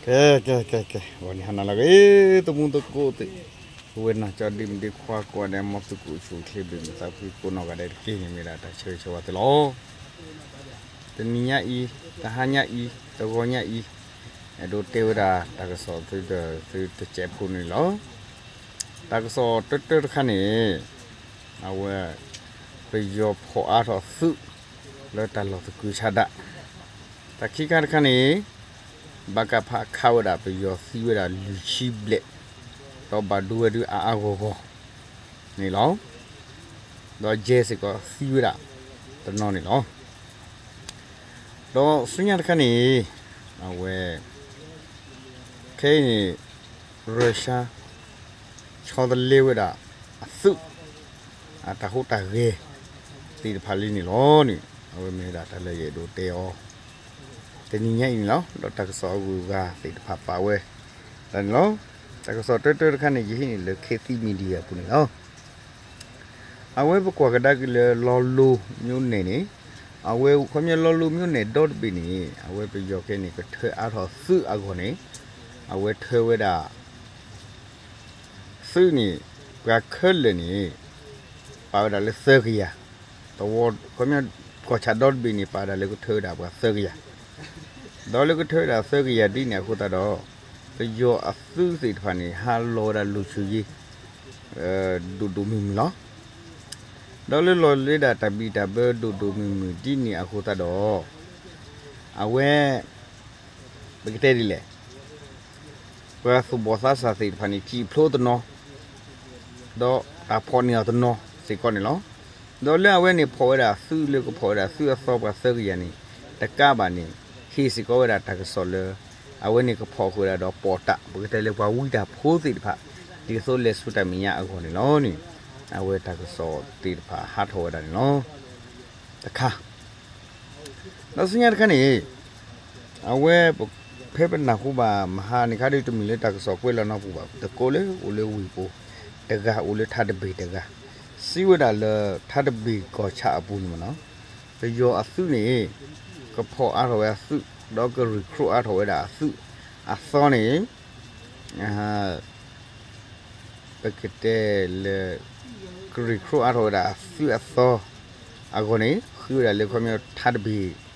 ကဲ ကဲ ကဲ ကဲ ဂီၤနံၤဟါနၤလၢအဂ့ၤ သမူသကိးသ့ၣ်, ပဝဲနၤကၠီဒ့မုၣ်ဒ့ခွါကိးဂၤဒဲး မ်သုကအိၣ်ဆူၣ်အိၣ်ချ့ဘၣ်မုာ်သးဖှံကိးနီၢ်ဂၤဒဲးတက့ၢ်န့ၣ် မ့ၢ်ဒၣ်တၢ်ဆၢဂ့ၤဆၢဝါသုလီၤ. တနံၤညါအံၤ, တဟါညါအံၤ, တဂီၤညါအံၤ, အဲၣ်ဒိးတဲဝဲဒၣ်တၢ်ကစီၣ်သုတစဲးဖိန့ၣ်လီၤ. တၢ်ကစီၣ်တၢတၢတခါန့ၣ် အဝဲ ပယီၤဖီၣ်အါထီၣ်သုး လၢတၢ်လီၢ်သကုၤဆးဒး, တၢ်ခံခါတခါန့ၣ် ဘၣ်ကဖးခးဝဲဒၣ်ပယီၤသံဝဲဒၣ်လွံၢ်ဆံဘျဲၣ်, ဒီးဘၣ်ဒိဝဲဒုးအါအါဂီၢ်ဂီၢ်န့ၣ်လီၤ. ဒီးယဲစ့ၢ်ကီးသံဝဲဒၣ်တနီၤန့ၣ်လီၤ. ဒီးဆူညါတခါန့ၣ် အဝဲ ခဲအံၤန့ၣ် Russia ဆီတလဲဝဲဒၣ်အသုး အတၢ်ဟူးတၢ်ဂဲၤသ့ၣ်တဖၣ်လံန့ၣ်လီၤန့ၣ် အဝဲမ့ၢ်ဝဲဒၣ်တၢ်လၢယအဲၣ်ဒိးတဲအီၤ တနံၤညါအံၤန့ၣ်လီၤ. ဒီးတၢ်ကစီၣ်အဂုၤအဂၤသ့ၣ်တဖၣ်ပာ်ဝဲဒၣ်န့ၣ်လီၤ. တၢ်ကစီၣ်တၢတၢတခါန့ၣ် ယဟံးန့ၢ်လၢ ခေတ်သစ် Media အပူၤန့ၣ်လီၤ. အဝဲပကွၢ်ကဒါက့ၤလၢ လီလိမၠိန့ၣ်န့ၣ် အဝဲခီပညီလီလိမၠိန့ၣ်ဒီတဘ့ၣ်န့ၣ် အဝဲပယီၤခဲအံၤန့ၣ် ကထၢအါထီၣ်သုးအဂီၢ်န့ၣ် အဝဲထၢဝဲဒၣ် သုးန့ၣ် ပှၤခဲလၢာ်န့ၣ် ပာ်ဝဲဒၣ်လၢသၢကယၤ, သဝီ ခီပညီ ကီၢ်ဆၣ်ဒီတဘ့ၣ်န့ၣ် ပာ်ဝဲဒၣ်လၢကထၢဝဲဒၣ်ပှၤသၢကယၤ, ဒီးလၢကထၢဝဲဒၣ်သၢကယၤဒ်န့ၣ်အဃိသတးဒီး ပယီၤအသုးသ့ၣ်တဖၣ်န့ၣ် ဟးလီၤဝဲဒၣ်လီၢ်ဆူၣ်ယံၤ ဒိၣ်ဒိၣ်မုၢ်မုၢ်လီၤ. ဒီးလၢလီၤလၢဒၣ်တၢ်ဘံၣ်တၢ်ဘၢဒိၣ်ဒိၣ်မုၢ်မုၢ်ဒ်န့ၣ်အဃိသတးဒီး အဝဲ ပကတဲဒ်လဲၣ်, ပှၤသူၣ်ဘီၣ်သးစၢ်သ့ၣ်တဖၣ်န့ၣ် ထံၣ်ဖျိတနီၤ, ဒီးတၢ်ဖီၣ်န့ၢ်အီၤတနီၤစ့ၢ်ကီးန့ၣ်လီၤ. ဒီးလၢအဝဲန့ၣ်ဖီၣ်ဝဲဒၣ်သုးလၢကဖီၣ်ဝဲဒၣ်သုးအသီပှၤသၢကယၤန့ၣ် တကးဘၣ်န့ၣ် ဟ့ၣ်စ့ၢ်ကီးဝဲဒၣ်တၢ်ကစီၣ်လၢ အဝဲန့ၣ်ကဖီၣ်ဃုာ်ဝဲဒၣ်ဒီးပိာ်တၢ် ပကတဲလၢပှၤဝံတၢ်ဖိသ့ၣ်တဖၣ် ဒ်သိးလဲၤဆူတၢ်မဲာ်ညါအဂီၢ်န့ၣ်လီၤန့ၣ် အဝဲတၢ်ကစီၣ်သ့ၣ်တဖၣ်ဟးထီၣ်ဝဲဒၣ်န့ၣ်လီၤ. တခါ ဒီးဆူညါတခါန့ၣ် အဝဲ ဖဲပနၢ်ဟူဘၣ်မဟါန့ၣ်ခါဒီး တမ့ၢ်လၢတၢ်ကစီၣ်ကွဲးလီၤနီၢ်ပူၤဘၣ်, သကိးလၢအိၣ်လၢဝ့ၢ်ပူၤ, တဂၤအိၣ်လၢထးတဘ့ၣ်တဂၤ, စံးဝဲဒၣ်လၢထးတဘ့ၣ်ကီၢ်ဆၣ်အပူၤန့ၣ်မ့ၢ်နီၤ, ပယီၤအသုးန့ၣ် ကဖီၣ်အါထီၣ်ဝဲအသုး ဒီးက recruit အါထီၣ်ဝဲဒၣ်အသုးအသီန့ၣ် ပကတဲလၢ က recruit အါထီၣ်ဝဲဒၣ်အသုးအသီအဂီၢ်န့ၣ် ဃုဝဲဒၣ်လၢခီပညီထးတဘ့ၣ်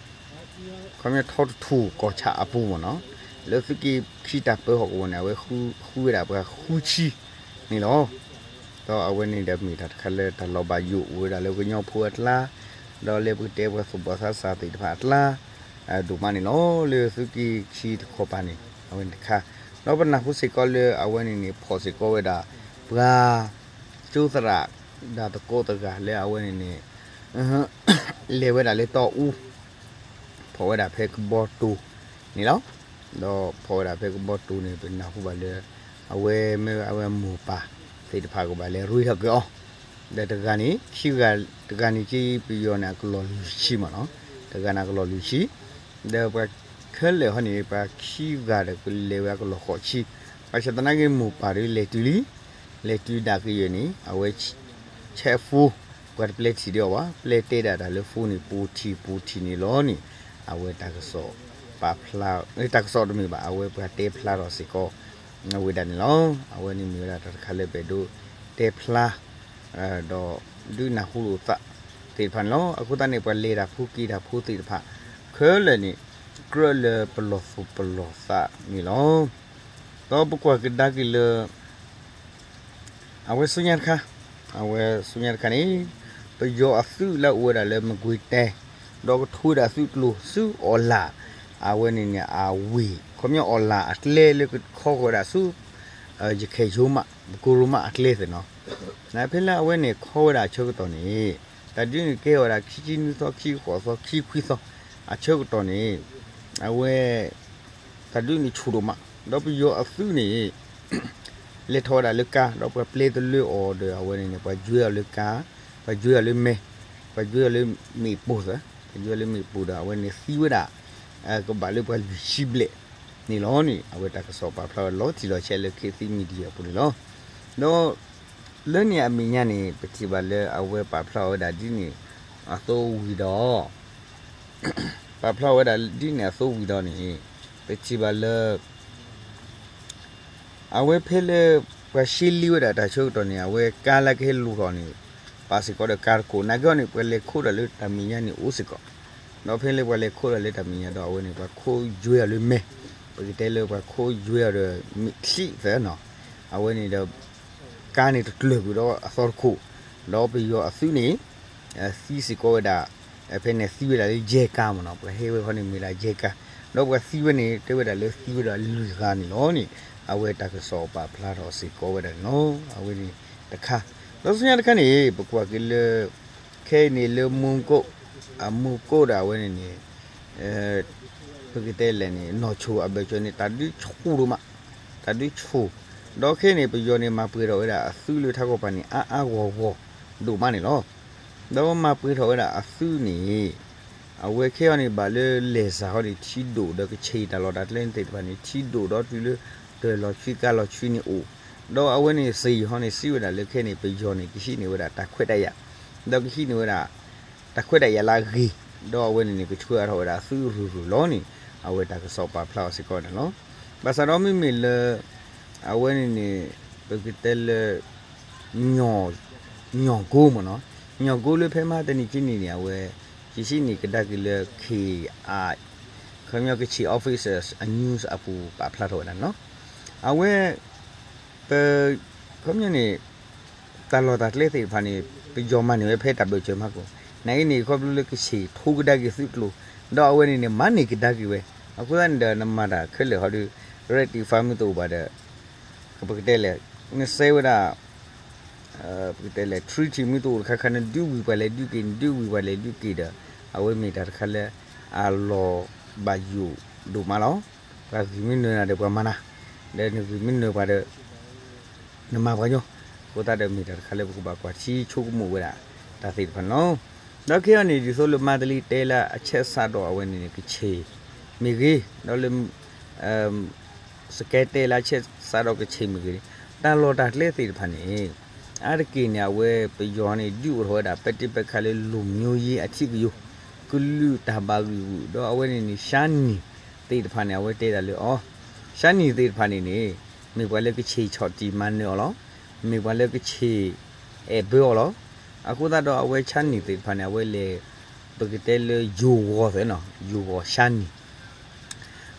ခီပညီထီတထူၣ်ကီၢ်ဆၣ်အပူၤမ့ၢ်နီၤ, လၢသုးက့ခံတၢ်ပၢဟီၣ်ကဝီၤန့ၣ် အဝဲဃုဝဲဒၣ်ပှၤဃုဆံန့ၣ်လီၤ. ဒီးအဝဲန့ၣ်ဒီးမ့ၢ်တၢ်တခါလၢတၢ်လီၤဘၣ်ယိၣ်အိၣ်ဝဲဒၣ်လၢကညီဖိအကျါ, ဒီးလၢပကတဲပှၤသူၣ်ဘီၣ်သးစၢ်သ့ၣ်တဖၣ်အကျါ ဒိၣ်မးန့ၣ်လီၤ. လၢသုးက့ခံတခီပၤန့ၣ် အဝဲန့ၣ်တခါ, ဒီးပနၢ်ဟူစ့ၢ်ကီးလၢအဝဲန့ၣ်န့ၣ် ဖီၣ်စ့ၢ်ကီးဝဲဒၣ် ပှၤ ကၠိသရၣ် ဒၣ်သကိးတဂၤလၢအဝဲန့ၣ်န့ၣ် လဲၤဝဲဒၣ်လၢတီအူ ဖီၣ်ဝဲဒၣ်ဖဲကဘီတူၤန့ၣ်လီၤ. ဒီးဖီၣ်ဝဲဒၣ်ဖဲကဘီတူၤန့ၣ် ပနၢ်ဟူဘၣ်လၢ အဝဲမ့ၢ်အဝဲမိၢ်ပၢ်သ့ၣ်တဖၣ်ကဘၣ်လဲၤရ့ထီၣ်က့ၤအီၤ, ဒီးတဂၤန့ၣ် ခံဂၤ, တဂၤန့ၣ်က့ ပယီၤန့ၣ် အကလီၢ်လွံၢ်ဆံမ့ၢ်နီၤ, တဂၤန့ၣ်အကလီၢ်လွံၢ်ဆံ, ဒီးပှၤခဲလၢာ်ဟီန့ၣ် ပှၤခံဂၤဒီးကလဲၤဝဲအကလီၢ်ဃိးဆံ, ဘၣ်ဆၣ်သနာ်က့မိၢ်ပၢ်ဒီးလဲၤတုၤလံ, လဲၤတုၤဒၣ်ကယဲၢ်န့ၣ် အဝဲ ဆဲး phone, ပှၤတပျဲထံၣ်ဒံးအီၤဘၣ်, ပျဲတဲဒၣ်တၢ်လၢ phone န့ၣ် ပူၤထံၣ်ပူၤထံၣ်န့ၣ်လီၤန့ၣ်, အဝဲတၢ်ကစီၣ်ပာ်ဖျါ, တၢ်ကစီၣ်တမ့ၢ်ဘၣ်, အဝဲပှၤတဲဖျါထီၣ်စ့ၢ်ကီး အဝဲဒၣ်န့ၣ်လီၤ. အဝဲန့ၣ်မ့ၢ်ဝဲဒၣ်တၢ်တခါလၢပအဲၣ်ဒိးတဲဖျါ ဒီးဒုးနၢ်ဟူလိာ်သးသ့ၣ်တဖၣ်န့ၣ်လီၤ. အဃိသတးန့ၣ် ပှၤလဲၤတၢ်ဖိက့ၤတၢ်ဖိသ့ၣ်တဖၣ် ခဲလၢာ်န့ၣ် ကြၢးလၢပလီၢ်သူၣ်ပလီၢ်သးန့ၣ်လီၤ. ဒီးပကွၢ်ကဒါက့ၤလၢ အဝဲဆူညါတခါ, အဝဲဆူညါတခါန့ၣ် ပယီၤအသုးလၢအအိၣ်ဝဲဒၣ်လၢ မကွ့ၤတဲ, ဒီးကထိဝဲဒၣ်သုးကျိၤဆူအီၣ်လၣ်, အဝဲန့ၣ်န့ၣ် အဝ့ၢ် ခီပညီအီၣ်လၣ်အကျဲလၢကခီဃီၤဝဲဒၣ်ဆူ ယခဲၣ်ယိမး ပကိရိမးအကျဲသ့ၣ်နီၤ. ဖဲလၢအဝဲန့ၣ်ခီဝဲဒၣ်အဆၢကတီၢ်န့ၣ် တၢ်ဒုးန့ၣ်ကဲဝဲဒၣ်ခံဆံနွံသီ ခံဆံဃိးသီ ခံဆံခွံသီ အဆၢကတီၢ်န့ၣ် အဝဲ တၢ်ဒုးန့ၣ်ဆူၣ်ဒိၣ်မး, ဒီးပယီၤအသုးန့ၣ် လဲၤထီၣ်ဝဲဒၣ်လၢကါ ဒီးပှၤပျဲတလၢအီၤဒီးအဝဲန့ၣ်န့ၣ် ပှၤယွဲအီၤလၢကါ, ပှၤယွဲအီၤလၢမဲ, ပှၤယွဲအီၤလၢမ့ၣ်ပိၢ်သၢ, ပှၤယွဲအီၤလၢမ့ၣ်ပိၢ်ဒီးအဝဲန့ၣ်သံဝဲဒၣ် ကဘၣ်လၢပှၤလွံၢ်ဆံဘျဲၣ်န့ၣ်လီၤန့ၣ် အဝဲတၢ်ကစီၣ်ပာ်ဖျါဝဲလီၤတံၢ်လီၤဆဲးလၢ ခေတ်သစ် Media အပူၤန့ၣ်လီၤ. ဒီး လၢန့ၣ်အမဲာ်ညါန့ၣ် ပထံၣ်ဘၣ်လၢအဝဲပာ်ဖျါဝဲဒၣ်ဒ်န့ၣ်အသိးဝံၤဒီး ပာ်ဖျါဝဲဒၣ်ဒ်န့ၣ်အသိးဝံၤဒီးန့ၣ် ပထံၣ်ဘၣ်လၢ အဝဲဖဲလၢ ပှၤရှဲလံဝဲဒၣ်တၢ်ဆၢကတီၢ်န့ၣ် အဝဲကါလၢကဟဲလူၤထီၣ်န့ၣ် ပာ်စ့ၢ်ကီးဒီးကါတခိၣ် နာ်က့အီၤန့ၣ် ပှၤလဲၤခိးဒီးလၢတၢ်မဲာ်ညါန့ၣ်အိၣ်စ့ၢ်ကီး, ဒီးဖဲလၢပှၤလဲၤခိးဒီးလၢတၢ်မဲာ်ညါဒီး အဝဲန့ၣ် ပှၤခိးယွဲအီၤလၢမဲာ်, ပကတဲလၢပှၤခိးယွဲအီၤဒီးမဲာ်ချံသၢနီၤ, အဝဲန့ၣ်ဒီး ကါန့ၣ်တကျၢၤကွံာ်ဒီးအသီတခိၣ်, ဒီးပယီၤအသုးန့ၣ် သံစ့ၢ်ကီးဝဲဒၣ်, ဖဲန့ၣ်သံဝဲဒၣ်လၢယဲၢ်ကါမ့ၢ်နီၤ, ပှၤဟဲဝဲခီန့ၣ်မ့ၢ်ဒၣ်ယဲၢ်ကါ, ဒီးပှၤသံဝဲန့ၣ် တဲဝဲဒၣ်လၢသံဝဲဒၣ်လွံၢ်ဂၤန့ၣ်လီၤန့ၣ်, အဝဲတၢ်ကစီၣ်ပာ်ဖျါထီၣ်စ့ၢ်ကီးဝဲဒၣ်န့ၣ်လီၤ. အဝဲန့ၣ်တခါ, ဒီးဆူညါတခါန့ၣ် ပကွၢ်က့ၤလၢ ခဲအံၤန့ၣ်လၢမူကီၢ်, အမူကီၢ်ဒီးအဝဲန့ၣ်န့ၣ် ပကတဲလဲၣ်န့ၣ် နီၢ်ဆိၣ်အဘၢၣ်စၢၤန့ၣ် တၢ်ဒုးဆူၣ်ဒိၣ်မး, တၢ်ဒုးဆူၣ်, ဒီးခဲအံၤန့ၣ် ပယီၤန့ၣ် မၤပှဲၤထီၣ်ဝဲဒၣ်အသုးလၢထးကီၢ်ပၤန့ၣ် အါအါဂီၢ်ဂီၢ်ဒိၣ်မးန့ၣ်လီၤ. ဒီးမၤပှဲၤထီၣ်ဝဲဒၣ်အသုးန့ၣ် အဝဲခဲအံၤန့ၣ် ဘၣ်လၢလဲၤစးဟီန့ၣ် ထံဒိၣ်ဒီးကဆံးတၢ်လီၢ်တၢ်ကျဲသ့ၣ်တဖၣ်န့ၣ် ထံဒိၣ်ဒီးတုၤလၢ တၢ်လီၢ်ဆှံကါလီၢ်ဆှံန့ၣ်အိၣ်, ဒီးအဝဲန့ၣ်စ့ၢ်ကီးဟီန့ၣ် စံးဝဲဒၣ်လၢခဲအံၤန့ၣ် ပယီၤန့ၣ် ကဟံးန့ၢ်ဝဲဒၣ်တၢ်ခွဲးတၢ်ယာ်, ဒီးကဟံးန့ၢ်ဝဲဒၣ် တၢ်ခွဲးတၢ်ယာ်လၢအဂ့ၤ, ဒီးအဝဲန့ၣ်န့ၣ် ကဆှၢအါထီၣ်ဝဲဒၣ်အသုးရုၢ်ရုၢ်လီၤန့ၣ် အဝဲတၢ်ကစီၣ်ပာ်ဖျါအီၤစ့ၢ်ကီးန့ၣ်လီၤ. ဘၣ်ဆၣ်ဒီးမ့မ့ၢ်လၢ အဝဲန့ၣ်န့ၣ် ပကတဲလၢ ညီၣ်ကိမ့ၢ်နီၤ, ညီၣ်ကိလၢဖဲမဟါတနံၤက့န့ၣ်န့ၣ် အဝဲ ယစံးန့ၢ်ကဒါက့ၤလၢ ခ့ၣ်အ ခီပညီကဆံး officers အ news အပူၤပာ်ဖျါထီၣ်ဝဲဒၣ်န့ၣ်လီၤ. အဝဲ ပ ခီပညီန့ၣ် တၢ်လီၢ်တၢ်ကျဲသ့ၣ်တဖၣ်န့ၣ် ပယီၤမၤန့ၢ်ဝဲဖဲတၢ်ဘၢၣ်စၢၤမးကီး, နာ်က့န့ၣ် ခီဖျိလၢကဆံးထိကဒါက့ၤသုးကျိၤ, ဒီးအဝဲန့ၣ်န့ၣ် မၤန့ၢ်ကဒါက့ၤဝဲ, အဃိသတးန့ၣ်ဒီး နမၤတၢ်ခဲလၢာ်ဟီဒီး rectify မ့ၢ်တအိၣ်ဘၣ်ဒီး ပကတဲလဲၣ် နစဲဝဲဒၣ် ပကတဲလဲၣ် treaty မ့ၢ်တအိၣ်တခါခါ နဒုးဝံၤပှၤလဲၤဒုးက့ၤ နဒုးဝံၤပှၤလဲၤဒုးက့ၤဒီး အဝဲမ့ၢ်တၢ်တခါလၢ အလီၤဘၣ်ယိၣ်ဒိၣ်မးလီၤ. ပှၤဂံၢ်မ့ၢ်နၢၤနၤဒီးပှၤမၤနၤ, ဒီးနဂံၢ်မ့ၢ်နၢၤပှၤဒီး နမၤပှၤညီ, အဃိသတးဒီးမ့ၢ်တၢ်တခါလၢပကဘၣ်ကွၢ်ထံဆိကမိၣ်ဝဲဒၣ် တၢ်သ့ၣ်တဖၣ်န့ၣ်လီၤ. ဒီးခဲအံၤန့ၣ် ဒ်သိးလၢမါတလံတဲလၢအဆဲးစးဒီးအဝဲန့ၣ်န့ၣ် ကဆံးမ့ၢ်ဂ့ၤ, ဒီးလၢ စကဲတဲလၢအဆဲးစးဒီးကဆံးမ့ၢ်ဂ့ၤန့ၣ် တၢ်လီၢ်တၢ်ကျဲသ့ၣ်တဖၣ်န့ၣ် အါတက့ၢ်န့ၣ် အဝဲပယီၤန့ၣ် ဒုးအိၣ်ထီၣ်ဝဲဒၣ် ပတဲပကၤလၢ လူမျိုးရေး အထံကယိၤ ကလုာ်တၢ်ဘၣ်ဂံၢ်ဂူာ် ဒီးအဝဲန့ၣ်န့ၣ် ရှမ်းနီၢ်သ့ၣ်တဖၣ်န့ၣ် အဝဲတဲဒၣ်လၢအီၤ ရှမ်းနီၢ်သ့ၣ်တဖၣ်န့ၣ်န့ၣ် မ့ၢ်ပှၤလၢကဆံးဆီၣ်တံၢ်မၤနၢၤအီၤလီၤ. မ့ၢ်ပှၤလၢကဆံးအဲၣ်ဘၢအီၤလီၤ. အဃိသတးဒီးအဝဲရှမ်းနီၢ်သ့ၣ်တဖၣ်န့ၣ် အဝဲလဲၤ ပကတဲလၢယိၤဂီၤသ့ၣ်နီၤ ယိၤဂီၤရှမ်းနီၢ်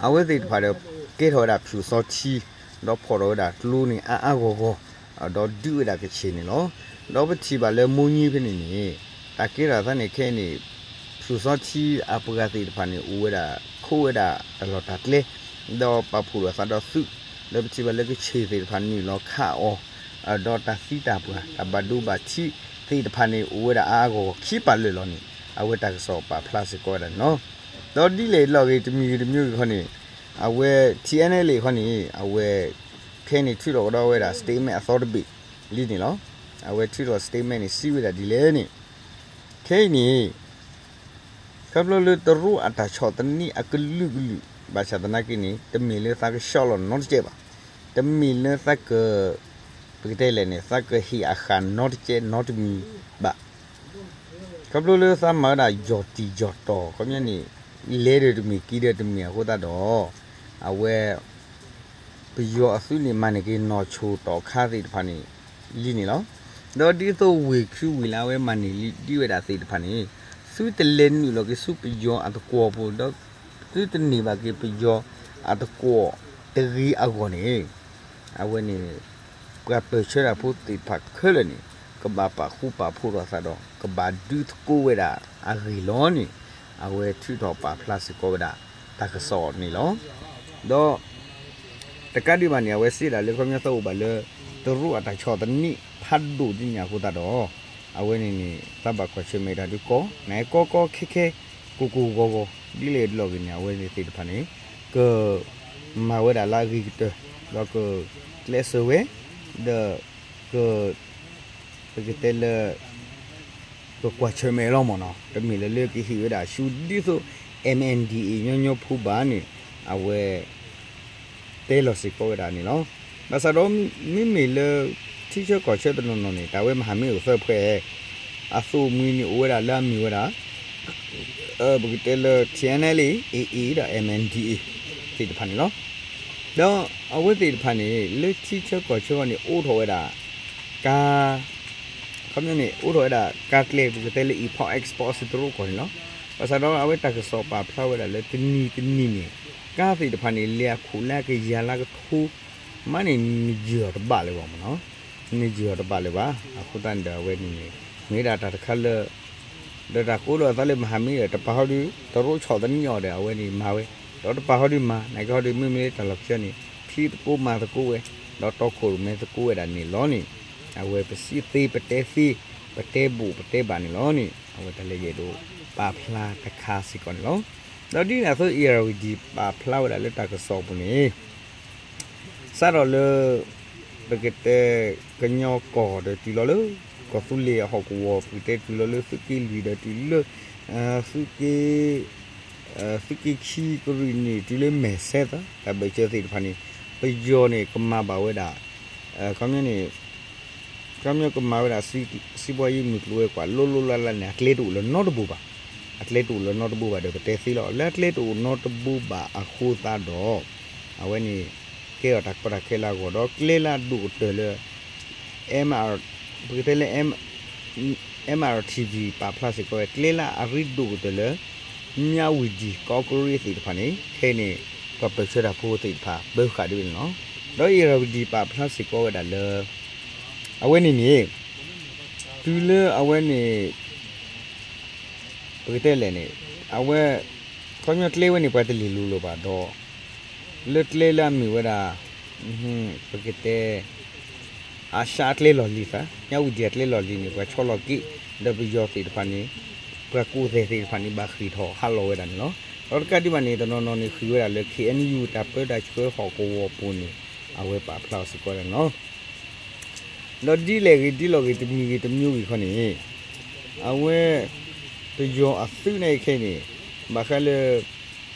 အဝဲသ့ၣ်တဖၣ်ဒီး ကဲထီၣ်ဝဲဒၣ်ဖၠူၣ်စီထံ ဒီးဖီၣ်ထီၣ်ဝဲဒၣ်ကျိန့ၣ် အါအါဂီၢ်ဂီၢ် ဒီးဒုးဝဲဒၣ်ကဆံးန့ၣ်လီၤ. ဒီးပထံၣ်ဘၣ်လၢမိၢ်ညၣ်ဖဲန့ၣ်န့ၣ် တၢ်ကဲထီၣ်အသးန့ၣ်ခဲအံၤန့ၣ် ဖၠူၣ်စီထံအပှၤသ့ၣ်တဖၣ်န့ၣ် အိၣ်ဝဲဒၣ် ခိးဝဲဒၣ်တၢ်လီၢ်တၢ်ကျဲ ဒီးပာ်ဖှိၣ်ထီၣ်အသးဒီးသုး ဒီးပထံၣ်ဘၣ်လၢကဆံးသ့ၣ်တဖၣ်နုာ်လီၤခးအီၤ ဒီးတၢ်သံတၢ်ပှၢ် တၢ်ဘၣ်ဒိဘၣ်ထံးသ့ၣ်တဖၣ်န့ၣ် အိၣ်ဝဲဒၣ်အါအါဂီၢ်ဂီၢ်ခံပာ်လၢာ်လီၤန့ၣ် အဝဲတၢ်ကစီၣ်ပာ်ဖျါစ့ၢ်ကီးဝဲဒၣ်န့ၣ်လီၤ. ဒီးဒ်လဲၣ်လီၤဂ့ၤ တမံၤဂ့ၤတမံၤဂ့ၤခီန့ၣ် အဝဲ ထံၣ်အဲၣ်အဲၣ်လ့ၣ် ခီန့ၣ် အဝဲ ခဲအံၤန့ၣ် ထုးထီၣ်ကဒီးဝဲဒၣ် statement အသီတဘ့ၣ်လံန့ၣ်လီၤ. အဝဲထုးထီၣ် statement န့ၣ် စံးဝဲဒၣ်ဒ်လဲၣ်န့ၣ် ခဲအံၤန့ၣ် ခီဖျိလၢတရူးအတၢ်ဆီၣ်သနံးအကလုာ်ကလုာ် ဘၣ်ဆၣ်သနာ်က့န့ၣ် တမ့ၢ်လၢသးကဆှီလီၤနီတစဲးဘၣ်. တမ့ၢ်လၢသးက ပကတဲလဲၣ်န့ၣ် သးကဟ့ၣ်အဃၣ်နီတစဲးနီတမံၤဘၣ်. ခီဖျိလၢသးမၤဝဲဒၣ်ယီၢ်တံၢ်ယီၢ်တီၤ ခီပညီန့ၣ် လဲၤဒီးတမ့ၢ်က့ၤဒီးတမ့ၢ်အဃိသတးဒီး အဝဲ ပယီၤအသုးန့ၣ် မၤန့ၢ်က့ၤနီၢ်ဆိၣ်တီၢ်ခါသ့ၣ်တဖၣ်န့ၣ် လံန့ၣ်လီၤ. ဒီးဒ်သိးဝ့ၢ်ခုဝ့ၢ်လၢအဝဲမၤန့ၢ်လံဒံးဝဲဒၣ်သ့ၣ်တဖၣ်န့ၣ် သုတလဲၤနုာ်လီၤက့ၤဆူပယီၤအသကိးပူၤ ဒီးသုတန့ၢ်ဘၣ်က့ၤပယီၤအသကိးတဂ့ၤအဂီၢ်န့ၣ် အဝဲန့ၣ် ပှၤပၢၢ်ဆၢတၢ်ဖိသ့ၣ်တဖၣ်ခဲလၢာ်န့ၣ် ကဘၣ်ပာ်ဃူပာ်ဖိးထီၣ်အသးဒီး ကဘၣ်ဒုးသကိးဝဲဒၣ်အဂ့ၢ်လီၤန့ၣ် အဝဲထုးထီၣ်ပာ်ဖျါစ့ၢ်ကီးဝဲဒၣ်တၢ်ကစီၣ်န့ၣ်လီၤ. ဒီး တကးဒံးဘၣ်န့ၣ် အဝဲစံးဒၣ်လၢခီပညီသးအိၣ်ဘၣ်လၢ တရူးအတၢ်ဆီၣ်သနံးဖးဒိၣ်ဒ်န့ၣ်အဃိသတးဒီး အဝဲန့ၣ်န့ၣ် သးဘၣ်ကွၢ်ဆၢၣ်မဲာ်တၢ်ဒုးကီ နကီကီခဲခဲ ကိၢ်ကိၢ်ဂီၤဂီၤ ဒ်လဲၣ်ဒ်လဲၣ်ဂ့ၤန့ၣ် အဝဲသ့ၣ်တဖၣ်န့ၣ် က မၤဝဲဒၣ်လၢအဂ့ၤကတၢၢ် ဒီးကကျဲးစၢးဝဲ ဒီး က ပကတဲလၢ ကကွၢ်ဆၢၣ်မဲာ်လီၤမ့ၢ်နီၤ တမ့ၢ်လၢလၢကဟ့ၣ်ဝဲဒၣ်ဆူဒ်သိး MNDAA ညီညီဖိဘၣ်န့ၣ် အဝဲ တဲလီၤစ့ၢ်ကီးဝဲဒၣ်န့ၣ်လီၤ. ဘၣ်ဆၣ်ဒီး မ့မ့ၢ်လၢ ထံဆၢကီၢ်ဆၢတနီၤနီၤန့ၣ် တၢ်ဝဲမဟာမိတ်အိၣ်သၢဖု အသိးမှံၤန့ၣ်အိၣ်ဝဲဒၣ်လၢအမ့ၢ်ဝဲဒၣ် ပကတဲလၢ TNLA AA ဒီး MNDAA သ့ၣ်တဖၣ်န့ၣ်လီၤ. ဒီးအဝဲသ့ၣ်တဖၣ်န့ၣ် လၢထံဆၢကီၢ်ဆၢအဂီၢ်န့ၣ် အိးထီၣ်ဝဲဒၣ် ကါ ခီပညီန့ၣ် အိးထီၣ်ဝဲဒၣ်ကါကျဲ ပကတဲလၢ import export စ့ၢ်တရူးကီၢ်န့ၣ်လီၤ. ဘၣ်ဆၣ်ဒီးအဝဲတၢ်ကစီၣ်ပာ်ဖျါဝဲဒၣ်လၢတနံၤတနံၤန့ၣ် ကါသ့ၣ်တဖၣ်န့ၣ် လဲၤအခိၣ်လၢအကယၤလၢကထိ မးန့ၣ် နယၢၤအီၤတဘၣ်လၢၤဘၣ်မ့ၢ်နီၤ, နယၢၤအီၤတဘၣ်လၢၤဘၣ်. အဃိသတးန့ၣ်ဒီးအဝဲန့ၣ်န့ၣ် မ့ၢ်ဒၣ်တၢ်တခါလၢ ဒီးတၢ်ကိးဒီးအသးလၢမဟာမိတ်ဒီး တပာ်ဟီဒုး တရိးဆီၣ်သနံးအီၤဒီး အဝဲန့ၣ်မၤဝဲ, ဒီးတပာ်ဟီဒုးမၤ နာ်က့ဟီဒုးမ့မ့ၢ်လၢတၢ်လီၢ်ခံန့ၣ် ထံသကိးမၤသကိးဝဲ, ဒီးတီခိၣ်ရိၣ်မဲသကိးဝဲဒၣ်န့ၣ်လီၤန့ၣ်, အဝဲပစံးသ့ပတဲသ့ ပတဲဘၣ်ပတဲဘၣ်န့ၣ်လီၤန့ၣ် အဝဲတၢ်လဲၤယဲၢ်ဒိးပာ်ဖျါတခါစ့ၢ်ကီးန့ၣ်လီၤ. ဒီးဒ်န့ၣ်အသိး အ့ၣ်ရၤဝံၤဒံၣ် ပာ်ဖျါဝဲဒၣ်လၢတၢ်ကစီၣ်အပူၤန့ၣ် စးထီၣ်လၢ ပကတဲ ကညီကီၢ်ဒီးတုၤလီၤလၢ ကီၢ်သူလ့ၤအဟီၣ်ကဝီၤ ပကတဲတုၤလီၤလၢသုးက့လွံၢ်ဒီးတုၤလၢ သုးက့ သုးက့ခံကရံၣ်နံၣ် တုၤလၢမဲာ်ဆဲသၢ တၢ်ဘၢၣ်စၢၤသ့ၣ်တဖၣ်န့ၣ် ပယီၤန့ၣ် ကမၤဘၣ်ဝဲဒၣ် ခီပညီန့ၣ် ခီပညီကမၤဝဲဒၣ် စံးဘှီယံမုၢ်ကျိၤဝဲၤကွာ် လိလိလၢ်လၢ်န့ၣ် အကျဲတအိၣ်လၢနီတဘိဘၣ်, အကျဲတအိၣ်လၢနီတဘိဘၣ်ဒီး ပတဲသ့လီၤ. လၢအကျဲတအိၣ်နီတဘိဘၣ်အဃိသတးဒီး အဝဲန့ၣ် ကဲထီၣ်တၢ်ကီတၢ်ခဲလၢအဂီၢ် ဒီးကျဲလၢအဒိၣ်ကတၢၢ်လၢ MR ပကတဲလၢ MRTV ပာ်ဖျါစ့ၢ်ကီးဝဲ ကျဲလၢအရ့ဒိၣ်ကတၢၢ်လၢ မြဝတီ ကီးကရ့ၣ်သ့ၣ်တဖၣ်န့ၣ် ခဲအံၤန့ၣ် ပှၤပၢၢ်ဆၢတၢ်ဖိသ့ၣ်တဖၣ် ဘၢဃာ်ဒ်န့ၣ်လီၤ. ဒီးအ့ၣ်ရၤဝံၤဒံၣ် ပာ်ဖျါစ့ၢ်ကီးဝဲဒၣ်လၢ အဝဲန့ၣ်န့ၣ် တုၤလၢအဝဲန့ၣ် ပကတဲလဲၣ်န့ၣ် အဝဲ ခီပညီကျဲဝဲန့ၣ် ပှၤတလဲၤလိၤလၢၤဘၣ်ဒီး လၢကျဲလၢအမ့ၢ်ဝဲဒၣ် ပကတဲ အရှါအကျဲလီၢ်လံၤသး မြဝတီ အကျဲလီၢ်လံၤန့ၣ် ပှၤဆီလီၤက့ၤ ဒီးပယီၤသ့ၣ်တဖၣ်န့ၣ် ပှၤကူၣ်သဲၣ်သ့ၣ်တဖၣ်န့ၣ် ဘၣ်ဃ့ၢ်ထီၣ်ဟးလီၤဝဲဒၣ်န့ၣ်လီၤ. ဒီးတကးဒံးဘၣ်န့ၣ် တနီၤနီၤန့ၣ် ဃ့ၢ်ဝဲဒၣ်လၢ KNU တၢ်ပၢတၢ်ဆှၢဟီၣ်ကဝီၤပူၤန့ၣ် အဝဲပာ်ဖျါအီၤစ့ၢ်ကီးန့ၣ်လီၤ. ဒီးဒ်လဲၣ်ဂ့ၤဒ်လဲၣ်ဂ့ၤ တမံၤဂ့ၤတမံၤဂ့ၤခီန့ၣ် အဝဲ ပယီၤအသုးန့ၣ်ခဲအံၤန့ၣ် ဘၣ်ဃးလၢ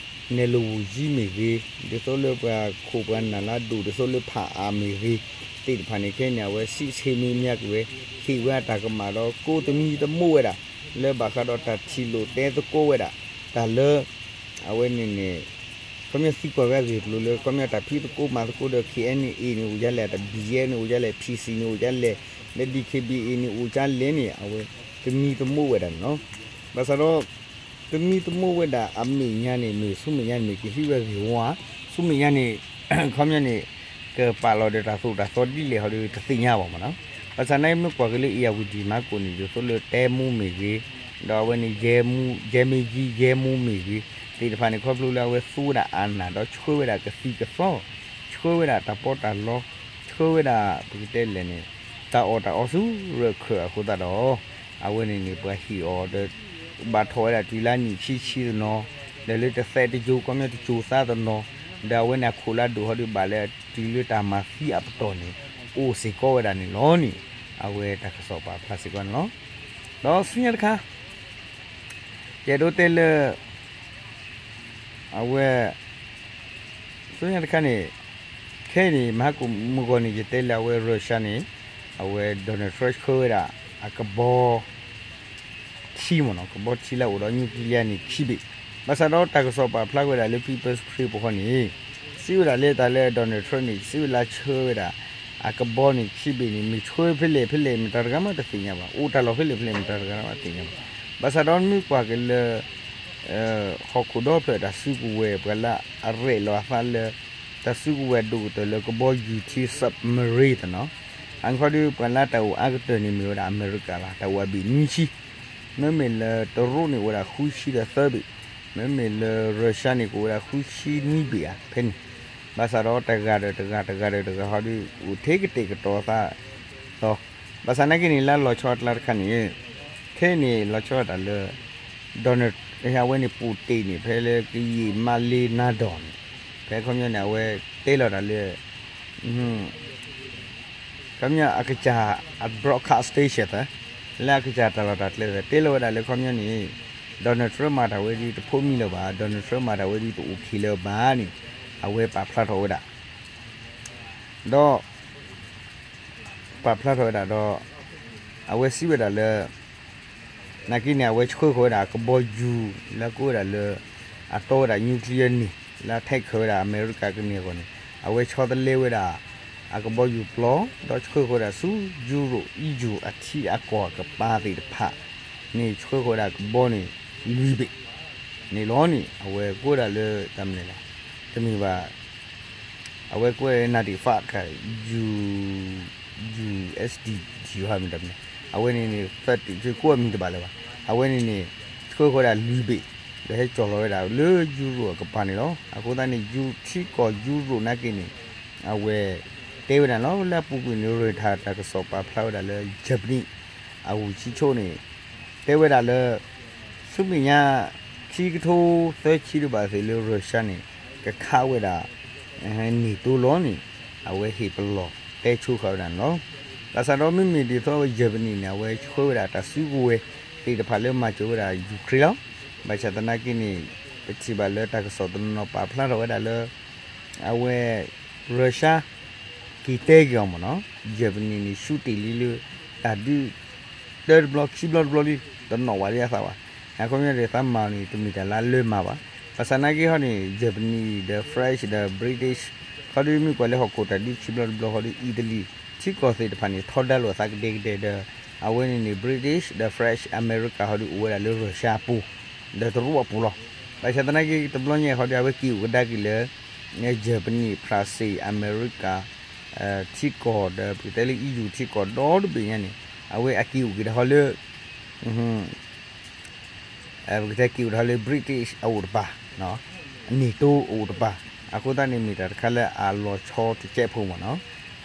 နဲၣ်လိာ်ဝူၤယံမ့ၢ်ဂ့ၤ, ဒ်သိးလၢပှၤခိၣ်ပှၤနၢ်လၢအဒိၣ် ဒ်သိးလၢဖးအါမ့ၢ်ဂ့ၤ သ့ၣ်တဖၣ်န့ၣ် ခဲအံၤန့ၣ် အဝဲစံးဆ့ၣ်မ့ၢ်မၠါက့ၤဝဲ ဟ့ၣ်ဝဲအတၢ်ကမၣ်ဒီး ကိးသမံသမိးဝဲဒၣ် လၢဘၣ်ဃးဒီးတၢ်ထံၣ်လိာ်တဲသကိးဝဲဒၣ် တၢ်လၢ အဝဲန့ၣ်န့ၣ် ခီပညီသံကွၢ်ဝဲအဂ့ၢ်အကျိၤလၢ ခီပညီတၢ်ဖံးသကိးမၤသကိးဒီး KNA န့ၣ်အိၣ်ဒ်လဲၣ်, တၢ် BGF န့ၣ်အိၣ်ဒ်လဲၣ်, PC န့ၣ်အိၣ်ဒ်လဲၣ်, လၢ DKBA န့ၣ်အိၣ်ဒ်လဲၣ်န့ၣ် အဝဲသမံသမိးဝဲဒၣ်န့ၣ်လီၤ. ဘၣ်ဆၣ်ဒီး သမံသမိးဝဲဒၣ်အမဲာ်ညါန့ၣ် မ့ၢ်ဆူမဲာ်ညါန့ၣ် မ့ၢ်ကဟံးဝဲဂ့ၢ်ဝီဧါ, ဆူမဲာ်ညါန့ၣ် ခီပညီန့ၣ် ကပာ်လီၤဒီးတၢ်သိၣ်တၢ်သီဒ်လဲၣ်ဟီဒီး တသ့ၣ်ညါဘၣ်မ့ၢ်နီၤ. ဘၣ်ဆၣ်နာ်က့မ့ၢ်ကွၢ်က့ၤလၢ အ့ၣ်ယၣ်ဝံၤဒံၣ်မၤကိၣ်န့ၣ် ဒ်သိးလၢတဲမူမ့ၢ်ဂ့ၤ, ဒီးအဝဲန့ၣ် ယဲမူ ယဲမ့ၢ်ယံ ယဲမူမ့ၢ်ဂ့ၤ သ့ၣ်တဖၣ်န့ၣ် ခီဖျိလၢအဝဲသူဝဲဒၣ်အနၢ် ဒီးဆှၢဝဲဒၣ်ကသံၣ်ကသီ, ဆှၢဝဲဒၣ်တၢ်ပီးတၢ်လီ, ဆှၢဝဲဒၣ် ပကတဲလဲၣ်န့ၣ် တၢ်အီၣ်တၢ်အီဆူရၢၢ်ခၢၣ်အဃိသတးဒီး အဝဲန့ၣ်န့ၣ် ပှၤဟ့ၣ်အီၤဒီး ဘၣ်ထီၣ်ဝဲဒၣ်တုၤလၢအနံၣ်ခံဆံတနီၤ, ဒီးလၢတသဲတကၠိ ခီပညီတကၠိသးတနီၤ, ဒီးအဝဲန့ၣ်အခိၣ်လၢအဒိၣ်ဟီဒီးဘၣ်လၢတုၤလၢတၢ်မၤသံအပတီၢ်န့ၣ် အိၣ်စ့ၢ်ကီးဝဲဒၣ်န့ၣ်လီၤန့ၣ် အဝဲတၢ်ကစီၣ်ပာ်ဖျါစ့ၢ်ကီးန့ၣ်လီၤ. ဒီးဆူညါတခါ ယအဲၣ်ဒိးတဲလၢ အဝဲ ဆူညါတခါန့ၣ် ခဲအံၤန့ၣ် မဟါကိၣ်မုၢ်ဂီၤန့ၣ် ယတဲလၢအဝဲ Russia န့ၣ် အဝဲ Donald Trump ဆှၢဝဲဒၣ် အကဘီ ထံမ့ၢ်နီၤ, ကဘီထံလၢအအိၣ်ဒီး nuclear န့ၣ် ခံဘ့ၣ်, ဘၣ်ဆၣ်ဒီးတၢ်ကစီၣ်ပာ်ဖျါဝဲဒၣ်လၢ People's Post ပူၤဃီန့ၣ် စံးဝဲဒၣ်လၢတၢ်လၢ Donald Trump န့ၣ် စံးဝဲလၢဆှၢဝဲဒၣ် အကဘီန့ၣ် ခံဘ့ၣ်န့ၣ် မ့ၢ်ဆှၢဖဲလဲၣ်ဖဲလဲၣ် မတၤတဂၤမးတသ့ၣ်ညါဘၣ်, အိၣ်တၢ်လီၢ်ဖဲလဲၣ်ဖဲလဲၣ် မတၤတဂၤမးတသ့ၣ်ညါဘၣ်. ဘၣ်ဆၣ်ဒီးမ့ၢ်ကွၢ်က့ၤလၢ ဟီၣ်ခိၣ်ဒီဖျၢၣ်တၢ်စုကဝဲၤ ပှၤလၢအရဲၣ်လီၤအသးလၢ တၢ်စုကဝဲၤဒိၣ်ကတၢၢ်လၢကဘီယူၤထံ submarine တနီၤ, အဂ့ၢ်ခီဒီး ပှၤလၢတၢ်အိၣ်အါကတၢၢ်န့ၣ်မ့ၢ်ဝဲဒၣ်အမဲရကၤလီၤ, တၢ်အိၣ်အဘ့ၣ်နွံဆံ, မ့မ့ၢ်လၢတရူးန့ၣ် အိၣ်ဝဲဒၣ်ဃုဆံဒီးသၢဘ့ၣ်, မ့မ့ၢ်လၢ Russia န့ၣ် ကအိၣ်ဝဲဒၣ်ဃုဆံနွံဘ့ၣ်ဧါ ဖဲန့ၣ်, ဘၣ်ဆၣ်ဒီးတဂၤဒီးတဂၤ တဂၤဒီးတဂၤဟီဒီး အိၣ်ထဲကတဲာ်ကတီၤသးလီၤ. ဘၣ်ဆၣ်နာ်က့န့ၣ် လၢလီၤဆီအကျါတခါန့ၣ် ခဲအံၤန့ၣ် လီၤဆီတၢ်လၢ Donald အဝဲန့ၣ် Putin န့ၣ် ဖဲလၢကယံာ်မးလ့နၤဒီးန့ၣ် ဖဲခီပညီန့ၣ် အဝဲတဲလီၤတၢ်လၢ ခီပညီအကစၢ်အ broadcast station သၢ လၢအကစၢ်တၢ်လီၢ်တၢ်ကျဲသၢ တဲလီၤဝဲဒၣ်လၢခီပညီန့ၣ် Donald Trump မၤတၢ်ဝဲဒ်တဖိးမံလၢၤဘၣ်, Donald Trump မၤတၢ်ဝဲဒ်တအိၣ်ခံလၢၤဘၣ်န့ၣ် အဝဲပာ်ဖျါထီၣ်ဝဲဒၣ် ဒီး ပာ်ဖျါထီၣ်ဝဲဒၣ်ဒီး အဝဲစံးဝဲဒၣ်လၢ နာ်က့န့ၣ် အဝဲဆှၢဃီၤဝဲဒၣ်အကဘီယူၤ လၢအကိးဝဲဒၣ်လၢ အတီဝဲဒၣ် nuclear န့ၣ် လၢအ attack ဝဲဒၣ်အမဲရကၤကန့ၢ်အဂီၢ်န့ၣ် အဝဲဆီတလဲဝဲဒၣ် အကဘီယူၤပျီ ဒီးဆှၢဃီၤဝဲဒၣ်ဆူ ယူရိၣ် EU အထံအကီၢ်အကပၤသ့ၣ်တဖၣ်န့ၣ် ဆှၢဃီၤဝဲဒၣ်ကဘီန့ၣ် လွံၢ်ဘ့ၣ်န့ၣ်လီၤန့ၣ် အဝဲကွဲးဒၣ်လၢတၢ်မနုၤလဲၣ် တမ့ၢ်ဘၣ် အဝဲကွဲး ninety-five တခါ ယူ USD ဟီမ့ၢ်တၢ်မနုၤ အဝဲန့ၣ်န့ၣ် သၢတံၢ် ကိးအမံၤတဘၣ်လၢၤဘၣ် အဝဲန့ၣ်န့ၣ် ဆှၢဃီၤဝဲဒၣ်လွံၢ်ဘ့ၣ် ဒီးဟဲကၠီၣ်လီၤဝဲဒၣ်လၢယူရိၣ်အကပၤန့ၣ်လီၤ. အဃိသတးန့ၣ် ထံကီၢ်ယူရိၣ်နာ်က့န့ၣ် အဝဲတဲဝဲဒၣ်လီၤ လၢအပူၤကွံာ်န့ၣ် Reuters တၢ်ကစီၣ်ပာ်ဖျါဝဲဒၣ်လၢ Germany အဂုၢ်ဆံဆိန့ၣ် တဲဝဲဒၣ်လၢ ဆူမဲာ်ညါ ခံကထိသၢဆံဒံးဘၣ်သ့ၣ်လၢ Russia န့ၣ် ကခးဝဲဒၣ် NATO လီၤန့ၣ် အဝဲဟ့ၣ်ပလီၢ်တဲဆိဃာ်ဝဲဒၣ်န့ၣ်လီၤ. ဘၣ်ဆၣ်ဒီးမ့မ့ၢ်ဒ်သိးအဝဲ Germany န့ၣ် အဝဲဆှၢဝဲဒၣ်တၢ်စုကဝဲၤသ့ၣ်တဖၣ်လၢမၤစၢၤဝဲဒၣ် Ukraine လီၤ. ဘၣ်ဆၣ်သနာ်က့န့ၣ် ပထံၣ်ဘၣ်လၢတၢ်ကစီၣ်တနီၤနီၤပာ်ဖျါထီၣ်ဝဲဒၣ်လၢ အဝဲ Russia က့ၤတဲက့ၤအီၤမ့ၢ်နီၤ Germany န့ၣ် ဆူတ့ၢ်လံလၢ တၢ်ဒုး တၢတဘျီခံဘျီတဘျီလံ တနီၣ်ဝဲလံအသးဘၣ်. အခီပညီဒ်သးမၤအီၤန့ၣ် တမ့ၢ်တၢ်လၢအလၢမၤဘၣ်. ဘၣ်ဆၣ်သနာ်က့ဟီန့ၣ် Germany ဒီး French ဒီး British ခီဒုးမ့ၢ်ကွၢ်လၢဟီၣ်ခိၣ်တၢ်ဒုးခံဘျီတဘျီခီဒုး Italy ထံကီၢ်သ့ၣ်တဖၣ်န့ၣ် ထီဒါလိာ်အသးကဒဲကဒဲဒီး အဝဲန့ၣ်န့ၣ် British ဒီး French America ဟီဒုးအိၣ်ဝဲဒၣ်လၢ Russia အပူၤ ဒီးတရူးအပူၤလီၤ. ဘၣ်ဆၣ်သနာ်က့တဘျီညါအံၤခီဒုး အဝဲက့ၤအိၣ်ကဒါက့ၤလၢ Germany France America ထံကီၢ်ဒီး ပကတဲလၢ EU ထံကီၢ်ဒီတဘ့ၣ်ညါန့ၣ် အဝဲအက့ၤအိၣ်က့ၤဒၣ်ဟီလၢ ပကတဲက့ၤအိၣ်ဒၣ်ဟီလၢ British အအိၣ်တပၤ NATO အအိၣ်တပၤ အဃိသတးန့ၣ်မ့ၢ်တၢ်တခါလၢအလီၤဆီတစဲးဖိမ့ၢ်နီၤ.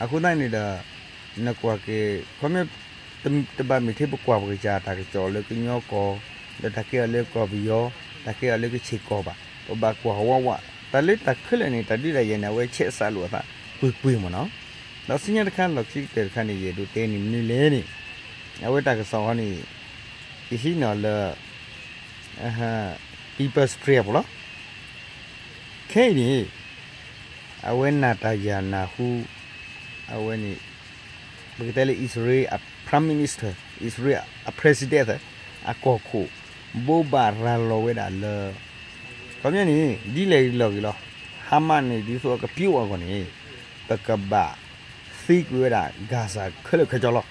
အဃိသတးန့ၣ်ဒီး နကွၢ်က့ၤ ခီမ့ၢ် တဘၣ်မ့ၢ်ထဲပကွၢ်ပကစၢ်တၢ်ကစီၣ်လၢကညီကီၢ် ဒီးတၢ်ကဲအီၤလၢကီၢ်ပယီၤ တၢ်ကဲအီၤလၢကဆ့ၣ်ကီၢ်ဘၣ် ပဘၣ်ကွၢ်ဝးဝး တၢ်လၢတၢ်ခဲလၢာ်န့ၣ် တၢ်ဒုးတၢ်ယၤန့ၣ် အဝဲဆဲးစးလိာ်အသးကွ့ၢ်ကွ့ၢ်မ့ၢ်နီၤ. ဒီးဆူညါတခါလီၢ်ခံကတၢၢ်တခါန့ၣ် ယအဲၣ်ဒိးတဲန့ၣ်မနုၤလဲၣ်န့ၣ် အဝဲတၢ်ကစီၣ်ဟီန့ၣ် ယဟံးန့ၢ်အီၤလၢ People's Spring အပူၤလီၤ. ခဲအံၤန့ၣ် အဝဲ Netanyahu အဝဲန့ၣ် ပကတဲလၢ Israel အ Prime Minister Israel အ President အကီၢ်ခိၣ် ဘိးဘၣ်ရၤလီၤဝဲဒၣ်လၢ ခီပညီန့ၣ် ဒ်လဲၣ်ဂ့ၤလီၤဂ့ၤလီၤ Hamas န့ၣ် ဒ်သိးအကပျိအဂီၢ်န့ၣ် ပကဘၣ်သ့ကွံာ်ဝဲဒၣ် Gaza ခဲလၢာ်ခဲဆ့လီၤ.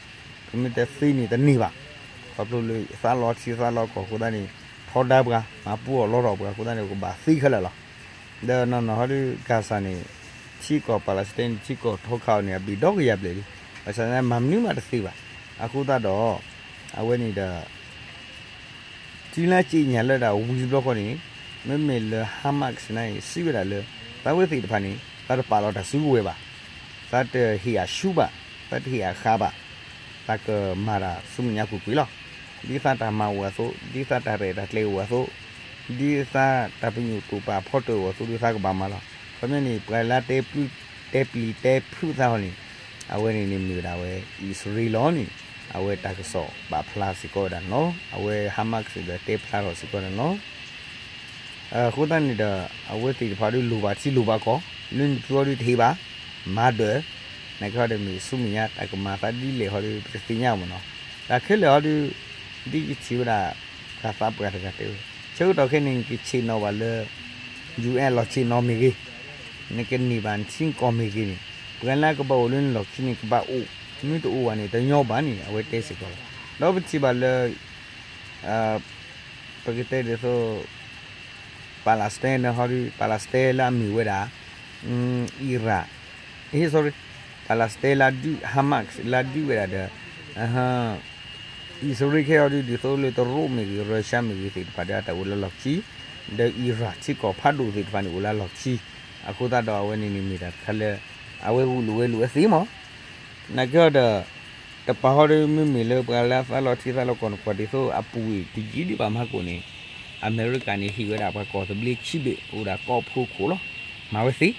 ပမ့ၢ်တသ့န့ၣ်တန့ၢ်ဘၣ်. ခီဖျိလၢသးလီထံသးလီကီၢ်အဃိသတးန့ၣ် ထီဒါပှၤ မၤပူအီၤလီထီၣ်ပှၤအဃိသတးန့ၣ် ပကဘၣ်သ့ခဲလၢာ်လီၤ. ဒီးနီၢ်နီၢ်ဟီဒုး Gaza န့ၣ် ထံကီၢ် Palestine န့ၣ် ထံကီၢ်ထီခးအီၤန့ၣ် အဘ့ၣ်ဒီကယၤဘျဲၣ်လံ. ဘၣ်ဆၣ်သနာ်က့မၤမနုၤမးတသ့ဘၣ်. အဃိသတးဒီး အဝဲန့ၣ်ဒီး တုၤလၢအစံၣ်ညီၣ်လၢဒၣ်ဝံၤတဘျီဃီန့ၣ် မ့မ့ၢ်လၢ Hamas န့ၣ် စံးဝဲဒၣ်လၢ သးဝဲသ့ၣ်တဖၣ်န့ၣ် သးတပာ်လီၤတၢ်စုကဝဲၤဘၣ်, သးတဟ့ၣ်အဆူဘၣ်, သးတဟ့ၣ်အဃးဘၣ်, သးကမၤတၢ်ဆူမဲာ်ညါကွ့ၢ်ကွ့ၢ်လီၤ. ဒ်သးတၢ်မၤအိၣ်အသိး, ဒ်သးတၢ်ရဲၣ်တၢ်ကျဲၤအိၣ်အသိး, ဒ်သးတၢ်ပညိၣ်တိာ်ပာ်ဖီတၢၣ်အိၣ်အသိး ဒ်သးကဘၣ်မၤလီၤ. ခီပညီန့ၣ် ပှၤလၢတဲပျံၤတဲဖုးသးဟီန့ၣ် အဝဲန့ၣ်န့ၣ်မ့ၢ်ဝဲဒၣ်ဝဲ အံၣ်စရ့လးန့ၣ် အဝဲတၢ်ကစီၣ်ပာ်ဖျါစ့ၢ်ကီးဝဲဒၣ်န့ၣ်လီၤ. အဝဲ Hamas ဒီးတဲဖျါထီၣ်စ့ၢ်ကီးန့ၣ်လီၤ. အဃိသတးန့ၣ်ဒီး အဝဲသ့ၣ်တဖၣ်ဒုးလိၣ်ဘၣ်ထံလိၣ်ဘၣ်ကီၢ်, လၢနသုဟီဒုးတဟ့ၣ်ဘၣ်, မၤဒၢး, နာ်က့ဟီဒုးမ့ၢ်ဆူမဲာ်ညါတၢ်ကမၤသးဒ်လဲၣ်ဟီဒုး ပတသ့ၣ်ညါမ့ၢ်နီၤ. တၢ်ခဲလၢာ်ဟီဒုး ဒ်ယထံၣ်ဝဲဒၣ် ပှၤသးပှၢ်တဂၤတဲဝဲ, ဆၢကတီၢ်ခဲအံၤန့ၣ် နကဆ့ၣ်နီၤဘၣ်လၢ UN လီၢ်ဆ့ၣ်နီၤမ့ၢ်ဂ့ၤ, နကန့ၢ်ဘၣ်နထံကီၢ်မ့ၢ်ဂ့ၤန့ၣ် ပှၤလၢကဘၣ်အိၣ်လၢနလီၢ်ခံန့ၣ် ကဘၣ်အိၣ်, မ့ၢ်တအိၣ်ဘၣ်န့ၣ် တညီဘၣ်န့ၣ် အဝဲတဲစ့ၢ်ကီးလီၤ. ဒီးပထံၣ်ဘၣ်လၢ ပကတဲဒ်သိး Palestine န့ၣ်ဟီဒုး Palestine လၢအမ့ၢ်ဝဲဒၣ် Iran, အ့ sorry, Palestine လၢဒုး Hamas လၢဒုးဝဲဒၣ်ဒီး အံၣ်စရ့လးခဲအံၤဒုး ဒ်သိးလၢတရူးမ့ၢ်ဂ့ၤ Russia မ့ၢ်ဂ့ၤသ့ၣ်တဖၣ်ဒီး အတၢ်အိၣ်လၢလီၢ်ခံ, ဒီး Iran ထံကီၢ်ဖးဒိၣ်သ့ၣ်တဖၣ်န့ၣ် အိၣ်လၢလီၢ်ခံ, အဃိသတးဒီးအဝဲန့ၣ်န့ၣ်မ့ၢ်တၢ်တခါလၢ အဝဲဂုာ်လိာ်ဝဲလိာ်ဝဲသ့မး နာ်က့ဟီဒီး တပာ်ဟီဒီးမ့မ့ၢ်လၢပှၤလၢအသးလီထံသးလီကီၢ်န့ၣ် ကွၢ်ဒ်သိးအပူၤကွံာ်တယံာ်ဒံးဘၣ်မးကိၣ်န့ၣ် အမဲရကၤန့ၣ် ဟ့ၣ်ဝဲဒၣ်ပှၤကီၢ်သဘျ့ခံဘ့ၣ် အိၣ်ဒၣ်ကီၢ်ဖိခိၣ်လီၤ. မၤဝဲသ့,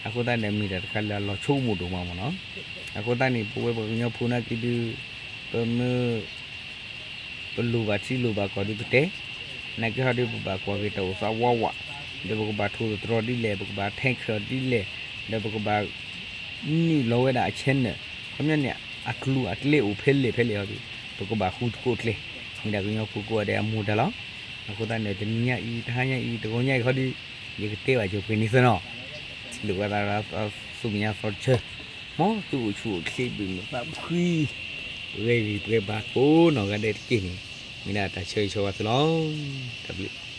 အဃိသတးန့ၣ် မ့ၢ်တၢ်တခါလၢအလီၤဆိကမိၣ်ဒိၣ်မးမ့ၢ်နီၤ. အဃိသတးန့ၣ် ပဝဲပှၤကညီဖိနာ်က့ဒုး ပမ့ၢ် ပလိၣ်ဘၣ်ထံလိၣ်ဘၣ်ကီၢ်ဒုးပတဲ, နာ်က့ဟီဒုး ပဘၣ်ကွၢ်က့ၤတၢ်အိၣ်သးဝးဝး, ဒီးပကဘၣ်ထိၣ်သတြီၤဒ်လဲၣ်, ပကဘၣ်ထဲခၢၣ်ဒ်လဲၣ်, ဒီးပကဘၣ် နုာ်လီၤဝဲဒၣ်အ channel, ခီပညီန့ၣ် အကျိၤအကျဲအိၣ်ဖဲလဲၣ်ဖဲလဲၣ်ဟီဒုး ပကဘၣ်ဃုသကိးကျဲ, မ့ၢ်ဒၣ်ကညီဖိကိးဂၤဒဲးအမူဒါလီၤ. အဃိသတးန့ၣ် တနံၤညါအံၤ တဟါညါအံၤ တဂီၤညါအံၤဟီဒုး ယကတဲဘၣ်ကၠိပှဲၤန့ၣ်သ့နီၤ. ဒုးဝဲသး သူမဲာ်ညါသီတဆၢ, မ်သုအိၣ်ဆူၣ်အိၣ်ချ့ ဘုၣ်မုာ်သးဖှံ, ပဂဲၤဂံၢ်ပဂဲၤဘါကိးနီၢ်ဂၤဒဲးတက့ၢ်န့ၣ်, မ့ၢ်ဒၣ်တၢ်ဆၢဂ့ၤဆၢဝါသုလီၤ. တၢ်ဘျုး